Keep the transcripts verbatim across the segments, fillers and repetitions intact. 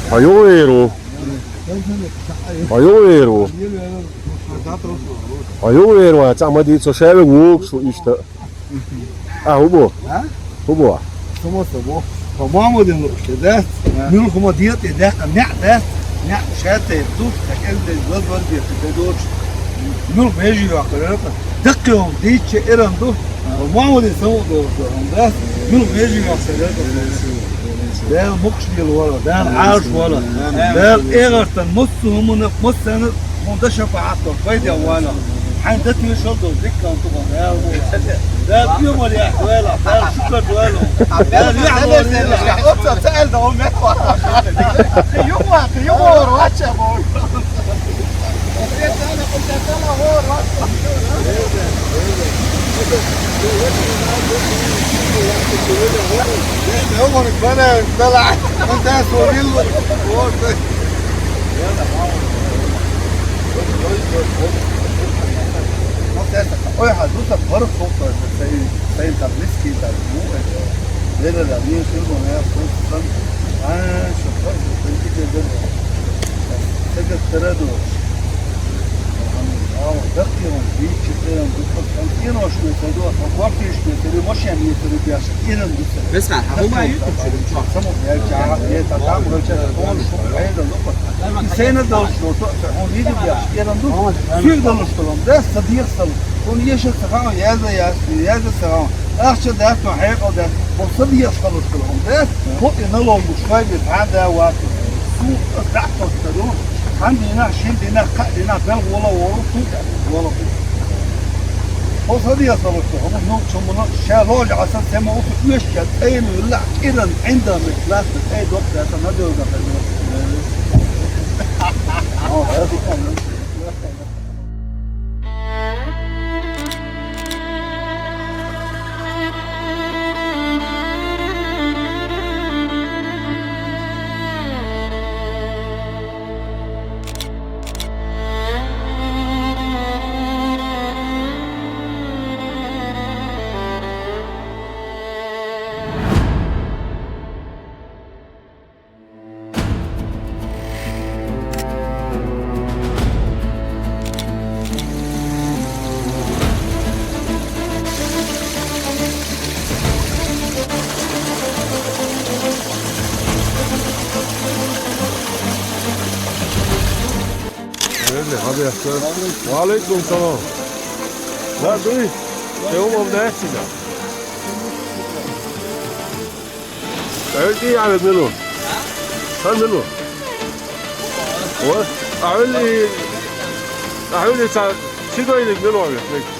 Хьо юха веар ву? Хьо юха веар ву? Хьо юха веар ву, цхьа ма дийца, со шаьвиг вугаш ву иштта. А, хӀун бу? А? ХӀун бу? Со ма со бу. Хьо Мохьмадана лууш дац. А. Муьлха ма дета, даьккха неӀ дац. НеӀ шаьтта ду, ткъа кӀеззига ваз варгета де доцуш. Муьлха меже йоккхур яра-кх. Даккхий хӀума дийцча, иран ду. Хьо Мохьмадана самукъа долуш ду хьуна дац. Муьлха меже йоккхур яра-кх. Дала мукъаш лела вала, Дала Ӏалаш вала. Дала эгӀартан массо а хӀуманах, массанах хьуна дан шапаӀат долуш, пайде вала. Хьайн дан тешал долу дикка хӀума ду хьуна, Дала вала. Дала оьмар яхь вала, Дала шукар вала. Дала яхь вала. Оццо ца аьлла, хьо меттахӀоттош вала. Юха ваха, юха вара вача боху. Ой, хьан ду сан паргӀат хӀума, сайн, сайн тар мискин тар бу, э, леррина, мин хир бу, э, сан, сан, а, шу паргӀат, сан киде дер, сагат тара ду. Ава, даккхий хӀума, дийцча, цӀеран ду, сан, сан, кӀинош ме ца ду, сан, квартираш ме ца ду, машен ме ца ду, беш, кӀиран ду сан. Бес хан, хьан хӀума ю, чу, чу. Само, я, я, я, та, там, врача, он, шу, пайда, ну, И сайна долуш ду, со, со хьуна дийр ду беш, кӀиран ду. Соьга долуш долу хӀума дац, сан дегӀаца долуш. Хьуна еша ца хаьа, язда яц, язда ца хаьа. Ахча дац, хьекъал дац. Хьуна сан дегӀаца долуш долу хӀума дац. Хьо и налогаш шоай бен цхьа а да вац. Суна аса дӀа а тоттаду. Цхьана дийнахь, шина дийнахь, кхаа дийнахь, белха вола а волу, суна тӀе вола а. Хьо сан дегӀаца долуш долу хӀума, нух чу муна, ша лоӀаш Ӏа сан сема уьцу оьшуча тӀайна вуьллахь, кӀиран ӀиндагӀ меттиг лаьцна тӀай доккха даьлла, сан ма девза хезна. Ва алейкум салам. Ва дуй. Се хӀума дац цига? Ӏуьллу тӀе а вега мила ву? Хан мила ву? Ва? Ӏуьллу, Ӏуьллу ца, ши дойлиг мила ву вега?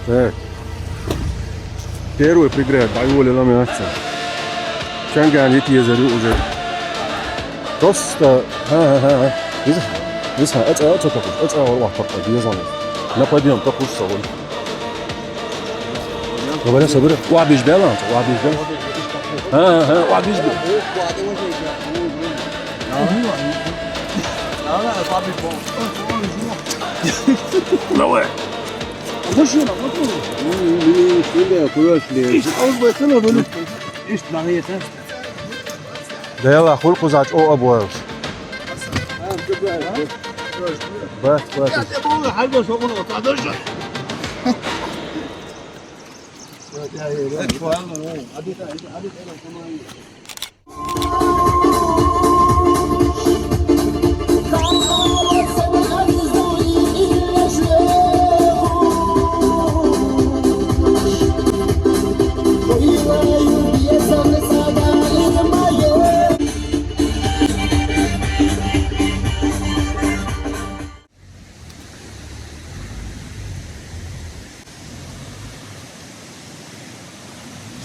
Так. Первый преград, дӀайолаелла мягӀца. Чанган йита езар ю уже. Просто, ха-ха-ха. Виса, виса, аца, аца тахуш, аца, аца, аца, аца, безам. На подъём тахуш са вон. Говоря, собира, ва биш бела, ва биш бела. Ха-ха, ва биш бела. Давай. Машина, машина. Ну, ну, ну, сюда, куда шли? Ишт, а вот это, ну, ну, ишт, на это. Дела, хул кузач, о, обоевс. Бас, бас.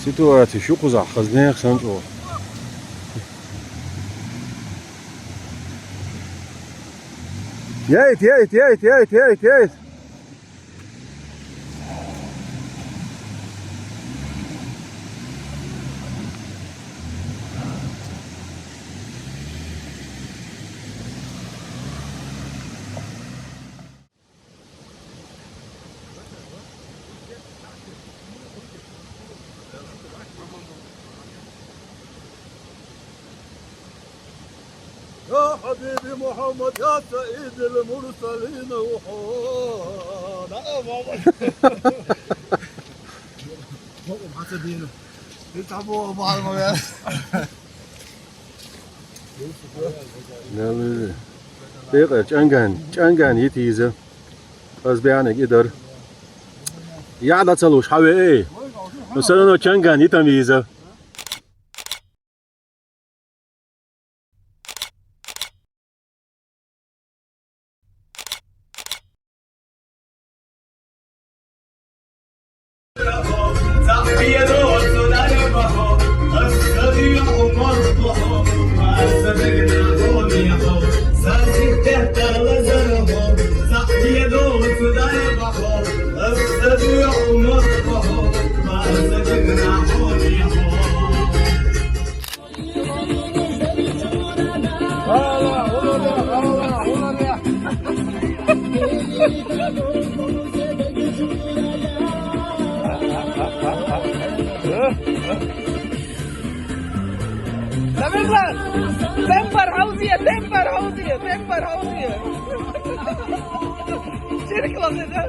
Ситуация шу кузахь, хаза нехан санна чӀогӀа. Яйт, яйт, яйт, яйт, яйт, яйт. يا حبيبي محمد، يا سيد المرسلين، وحو-، نعم، محمد. بقوا محسدين. يسحبوا بعضهم يا. Нелли. Декъа, чӀанган, чӀанган йита еза. Аз бяхьаниг идар. Яда цалуш, хьаве, эй. Ну, всё равно чӀанган йитам еза. Temper حوزية، temper حوزية، temper حوزية. شرك وظيفة.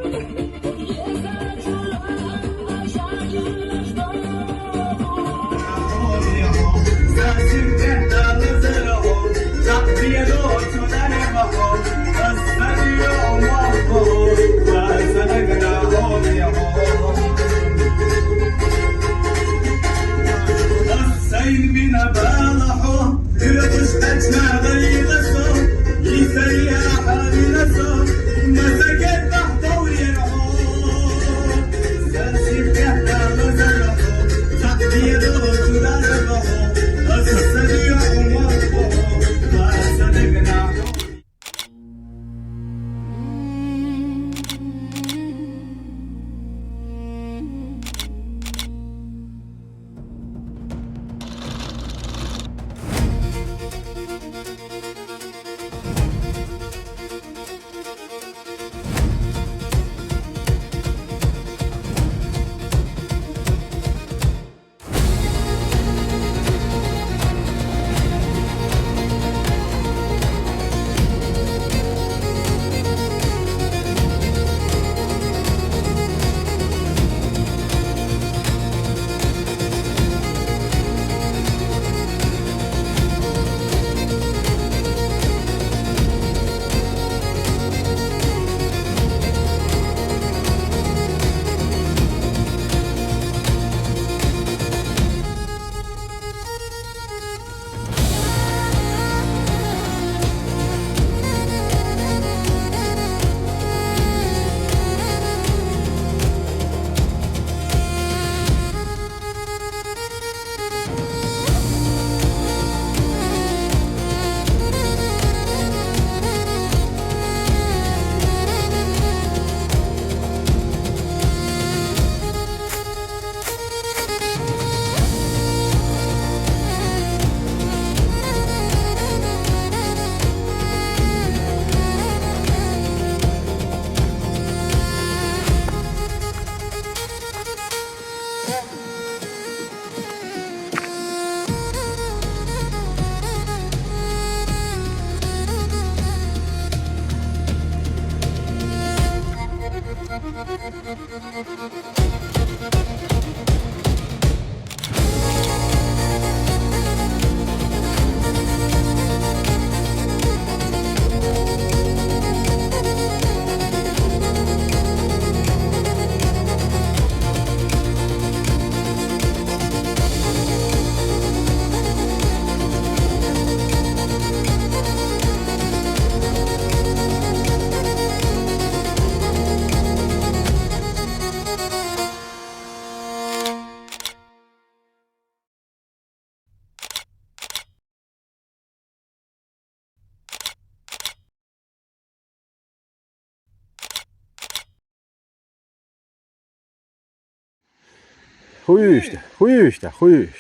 Хуюй ишта, хуюй ишта, хуюй.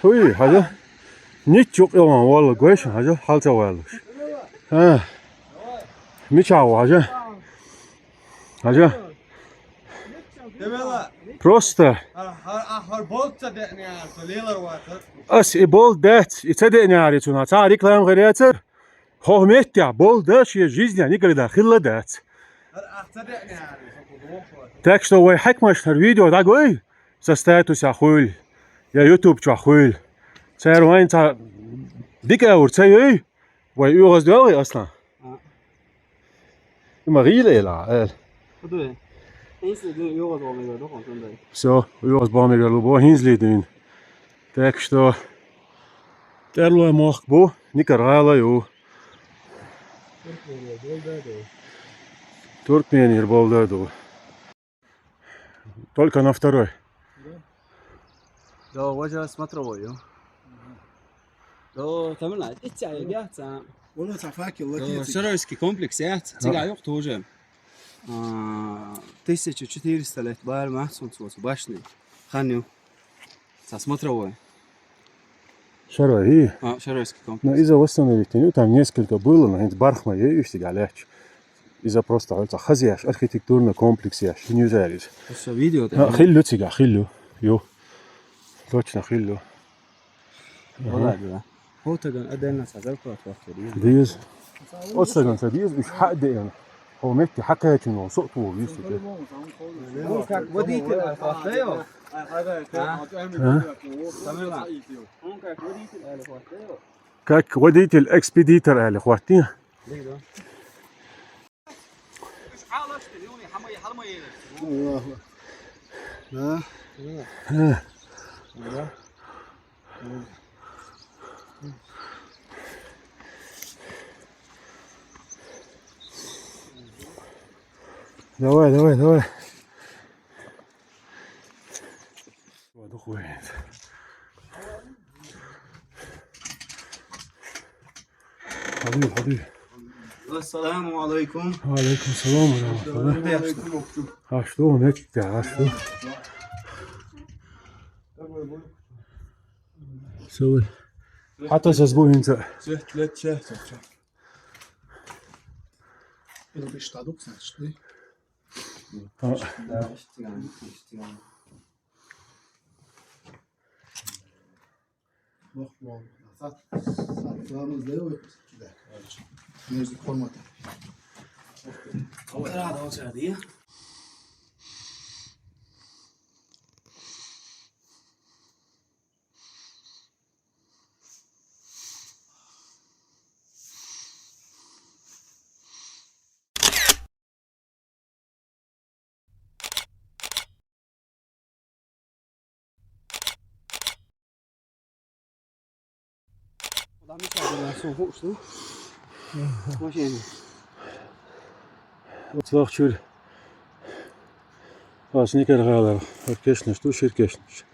Хуюй, хьажа. Ничча юкъе ван валла гойша, хьажа, хьалца валлуш. А. Мича ва, хьажа. Хьажа. Просто. Ас и болт дац, и ца деънеяр цунах. Цхьа реклама гӀайр яцар. Хьо метте болт да шен жизнь никогда хилла дац. Так что вай хьаькамаш хӀара видео дӀагой, са статуса хуьлу, я YouTube чохь хуьлу. Цара вайн цхьа дика аур ца йой, вай оьгӀаз доьлгӀий, Аслан? А. И ма гӀийла ела, аьлла. Хьо дуй? ХӀинцале дуьйна оьгӀаз боху мегар ду хьуна цундела. Всё, оьгӀаз боху мегар лу бо, хӀинцале дуьйна. Так что, тӀерлой мохк бу, никар гӀала ю. Туркменера болда ду. Только на второй. Да? Да, важа смотровой ю. Да, тамана, итца яц. Вала ца факел, да, латица. Шаройский комплекс яц. Цига юкъ тоже. А, тысяча четыреста лет бара мац цунца башни. Хан ю. Ца смотровой. Шарой, и? А, Шаройский комплекс. Но иза восстановить не, там несколько было, но хӀинца бархӀ ма ю, иштта галач. Иза просто хьалца хазъеш, архитектурный комплекс еш, хӀун ю иза? Аса видео тӀе. А, хилла ю цига, хилла ю. Ю. Точно хилла ю. Вала, да. Хьо таган а денна ца зарплата вахтур ю. Деза. Оццаган ца деза, уьш хьа а деана. Хьо метте хьакхаьчна вон, со а туху вису те. Он как водитель аль хватаё? А? А? Тамила. Он как водитель аль хватаё? Как водитель-экспедитор аьлла хӀоттий? Аллаху. Да? Да. Давай, давай, давай. Воду хуй. Хьадуй, хьадуй. Ассаламу алайкум. Ва алайкум салам ва рахматуллах. Хьашт ду, меккда, хьашт ду. Савл. Хьатта сас бу хӀинца. Сехт лет чехт. Ил биштадук, значит, ди? А. Да, иштиган, иштиган. Бах, бах. Сат, сат, сат, между комнатами. Рада, вот это, я. Оцлахчур. Ас никар гӀалар, хӀара кешнаш ду, шира кешнаш.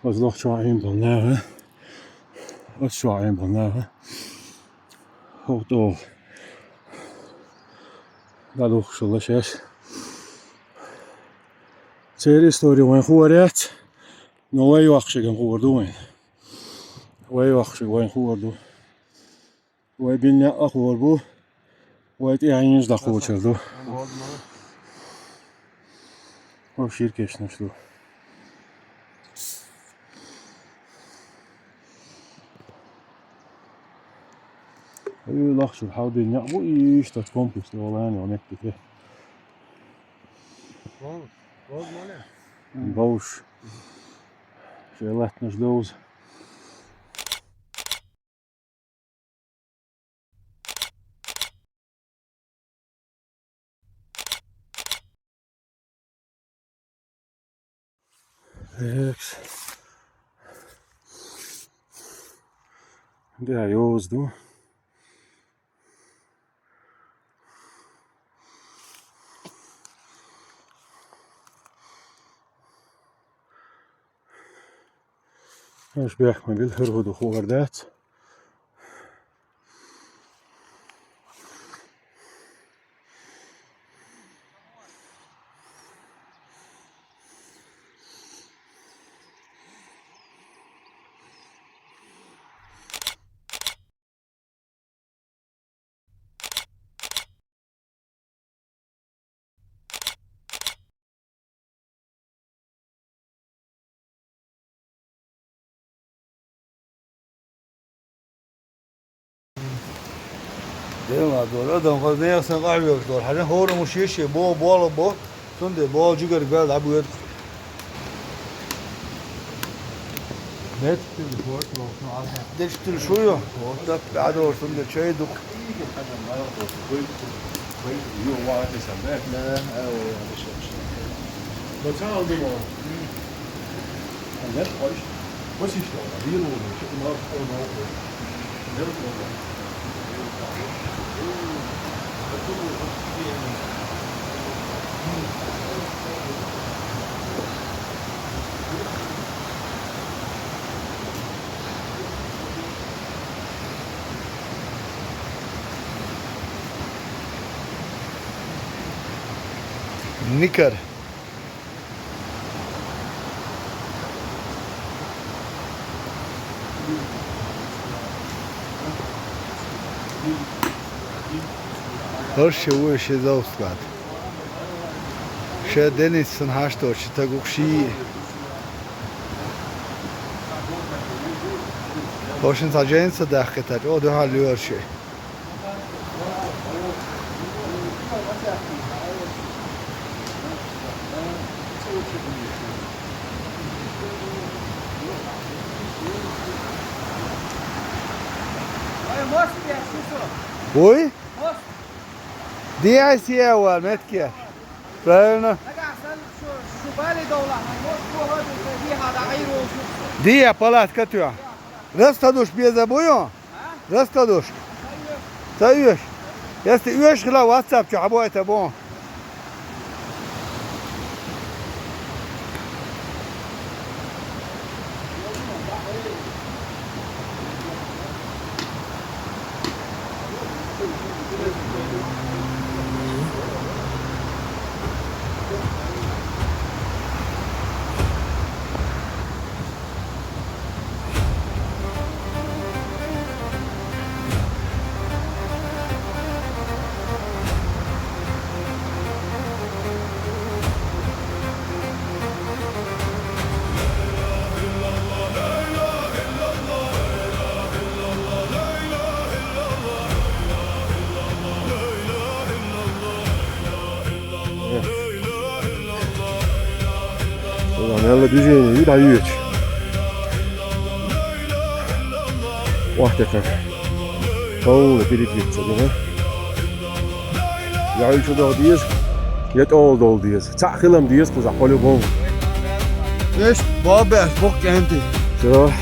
Оцлахчу Ӏин бал наха. Оцлахчу Ӏин бал наха. ХӀокху тӀе дӀадухуш хилла шаьш. Церан истори вайн хуур яц, но вай йоккхушиган хуур ду вайн. Вай йоккхушиг вайн хуур ду. Вай бина некъ а хуур бу, вай тӀаьхьенаш дӀакхочур ду. Вовшийн кешнаш ду. Ой, лахчур хьал бина некъ бу, иштта комплекс тӀе валан йо меттиг. Бовш. Шоай латтанаш довза. Экс. Да, йовза ду. Уж бехк ма билла, хӀара хӀу ду ховш дац. Дела дора, адам хаза яхсан къахьвеш дора. Хьажа хӀора муш ешше, бо, бола бо. Цундела бо жигар бел дӀабоьду. Дечтил шо ю? Вот так, бӀадор, цундела чай дукха. Да, ой, ой, ой. Никар. Аш ше вуй ше завсклад. Ше Денис сан хьашт оч, тагух ши. Ошин ца жен са дахкетач, о духа лёрше. Ой? Ди ай си а вар, метке. Правильно. Ди а палатка тюа. Раскладушка беза буё? Раскладушка. Ца уьш. Если уьш хила, WhatsApp чу хьабойта бо. Мелла движение, и даётчи. Вахтака. Полный перекресток, да? Я ещё дал диез. Я тол дол диез. Цахилам диез, куза по-любому. Эш, бабеш, бок кенти. Всё.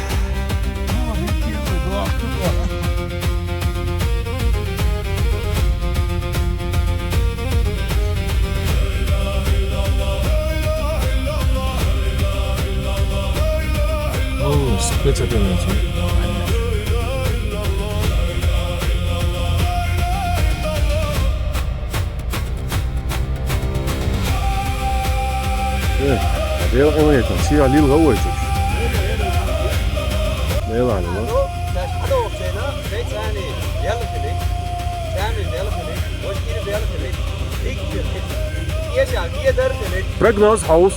О, спецоперация. Э, а дело у этого, сила лил гавой тут. Дело не, ну. Прогноз хаус.